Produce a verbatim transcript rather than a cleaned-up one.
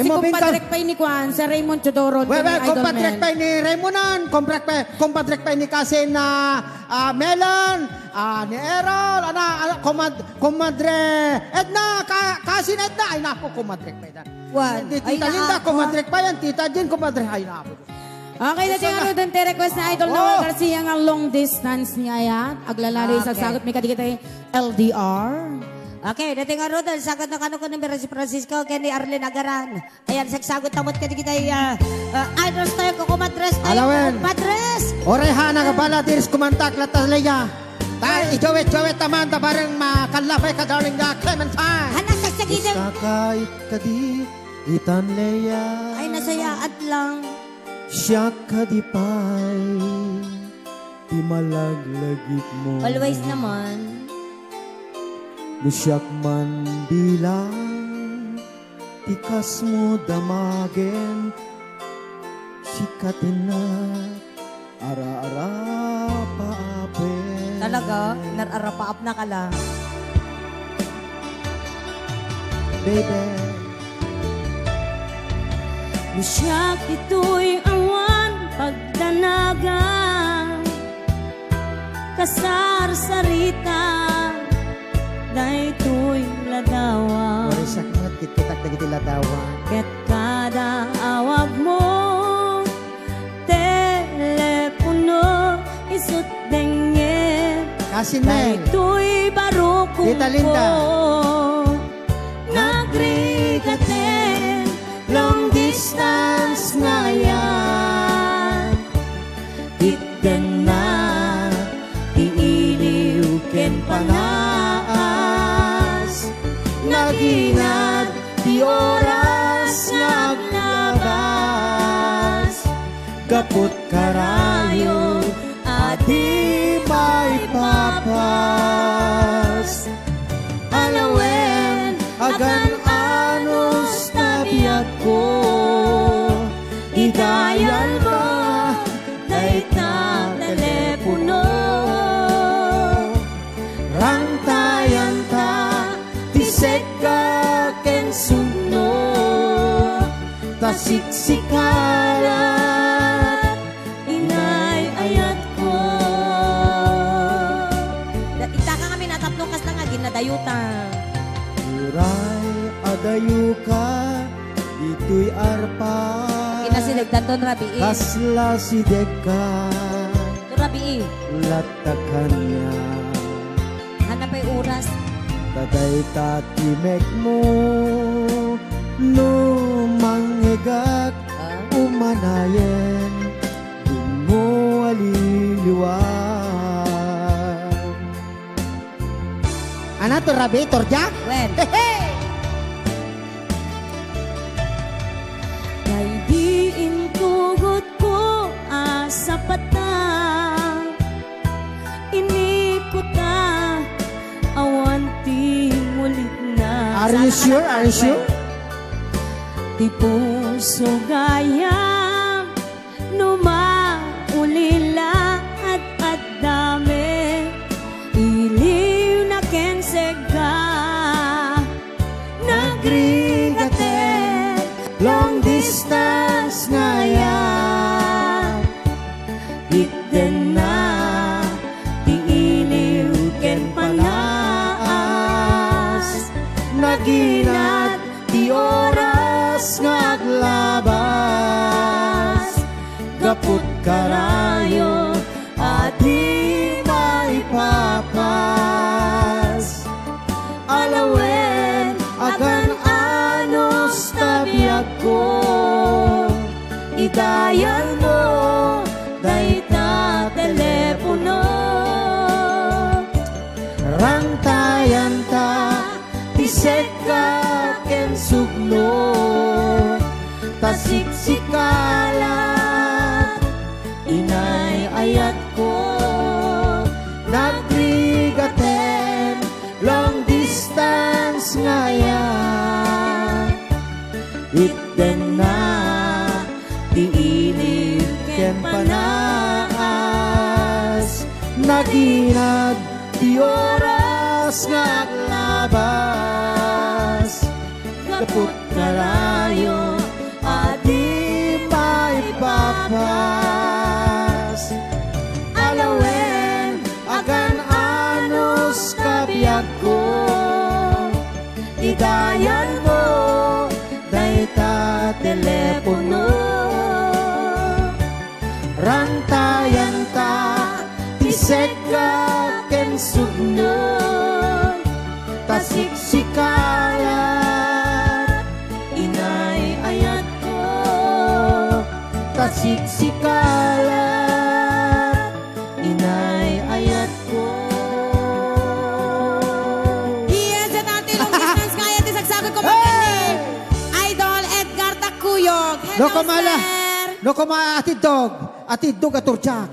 Ti kumpadrek pay ni kuan, si Raymond Teodoro, Well, well, ni Idol kumpadrek Mel. pay ni Raymonan, kumpadrek pay, kumpadrek pay ni Kasin na, ah, Melan, ah, ni Errol, ana, ana, kumad-, kumadre Edna, ka-, Kasin Edna, ay naku, kumadrek pay na. Wan. Di Ay, Tita Linda, naku. kumadrek pa yan, Tita Jean, kumadre, ay naku. Okay, na Gusto na. tingaruden ti request ni Idol Oh. Noel Garcia nga long distance nga ayat. Aglalalo Okay. isagsagot mi kadagiti L D R. Okay, dating nga Rodan, sagot na kano kano ni Francisco, ken ni Arlene Agaran. Ayan, sagsagot tamot ka di kita, ah, ah, idols tayo, kukumadres tayo, Alawen. kukumadres. Oreha na kabala, diris kumantak, latalaya. Ta, ijawet-jawet naman, ta bareng makallapay ka, darling, ah, Clementine. Hala, sagsagidem. Iskakait kadi, itan Lea. Ay, nasayaat lang. Siak kadi pay, ti malaglagipmo. Always naman. No siak man bilang, ti kasmo damagen, sika ti na-, ara-arapaapen. Talaga? Nar-arapaap na ka lang. Baby. No siak ditoy awan pagdanagan, kasarsarita daytoy ladawan. Wari siak met, kitkitak dagiti ladawan. Ket kada awagmo, telepono, isut' dengngen. Kasin, Mel. Daytoy barukongko. Tita Linda. Nagrigaten, long distance nga ayan. Itdenna ti iliw ken panaas. Naginad ti oras nga aglabas. Gaput karayo a di maipapas. Alawen, agan-anos ta biagko, idayalko dayta telepono. Rangtayanta ti sekka ken sugno, ta siksikala, inay ayatko. Da-, itaka ngamin a tapno kasla nga aginnadayota. Uray adayoka ditoy arpa. Kinasidegdan ton rabii. Kasla sidegka. Ton rabii. Latta kaniak. Hanap ay oras. Ta dayta ti mekmo, no mangngegak, Ah? umanayen, dinmo a liliwan. Ana, to rabii, tordiak? Wen. Hehe! Daydi intugotko a sapata, inikuta, awan ti ngulitna. Are you sure? Are you sure? Ti puso gayam, no maulila, ad-addame, iliwna ken sekka. Nagrigaten, long distance nga ayan. Itdenna ti iliw ken panaas. Naginad ti oras nga aglabas. Gaput karayo a di maipapas. Alawen, agan-anos ta biagko, idayalmo dayta telepono. Rangtayanta ti sekka ken sugno, ta siksikala, inay ayatko. Nagrigaten, long distance nga ayan. Itdenna ti iliw ken panaas. Naginad ti oras nga aglabas. Gaput karayo Dial mo dayta telepono. Rantayanta ti sekka ken sugno. Ta siksikalat, inay ayatko. Ta siksikalat, inay ayatko. Yes, at ating long distance kaya ti sagsagod ko Hey! Idol Edgar Tacuyog. Hello, No kumala. Sir. No kuma, Ate Dog. Ate Dog at Turjak.